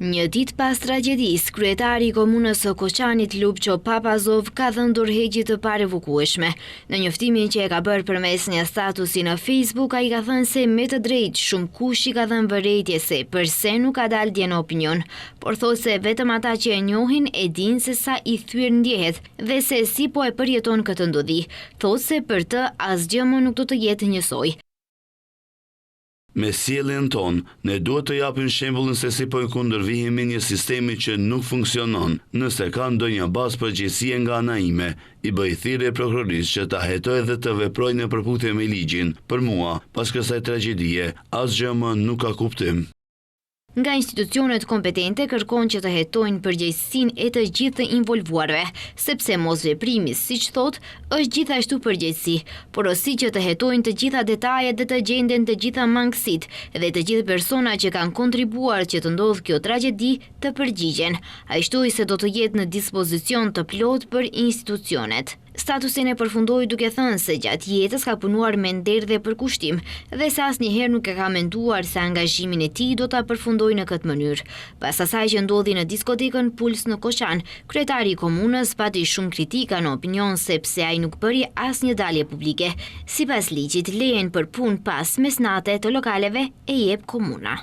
Një ditë pas tragjedisë, kryetari i komunës së Koçanit Lupço Papazov ka dhënë dorëheqje të parevokueshme. Në njoftimin që e ka bërë përmes një statusi në Facebook, ai ka thënë se me të drejtë shumëkush i ka dhënë vërejtje se përse nuk ka dalë dje në opinion, por thotë se vetëm ata që e njohin e dinë se sa i thyer ndjehet dhe se si po e përjeton këtë ndodhi. Thotë se për të asgjë më nuk do të jetë njësoj. Me sjelljen tonë, ne duhet të japim shembullin se si po i kundërvihemi një sistemi që nuk funksionon. Nëse ka ndonjë bazë përgjegjësie nga ana ime, i bëj thirrje prokurorisë që ta hetojë dhe të veprojë në përputhje me ligjin. Për mua, pas kësaj tragjedie, asgjë më nuk ka kuptim. Nga institucionet kompetente kërkon që të hetojnë përgjegjësinë e të gjithë të involvuarve, sepse mosveprimi, siç thotë, është gjithashtu përgjegjësi. Porosit që të hetojnë të gjitha detajet dhe të gjenden të gjitha mangësitë dhe të gjithë personat që kanë kontribuar që të ndodhë kjo tragjedi të përgjigjen. Ai shtoi se do të jetë në dispozicion të plotë për institucionet. Statusin e përfundoi duke thënë se gjatë jetës ka punuar me nder dhe përkushtim dhe se asnjëherë nuk e ka menduar se angazhimin e tij do ta përfundojë në këtë mënyrë. Pas asaj që ndodhi në diskotekën Puls në Koçan, kryetari i komunës pati shumë kritika në opinion sepse ai nuk bëri asnjë dalje publike. Sipas ligjit, lejen për punë pas mesnate të lokaleve e jep komuna.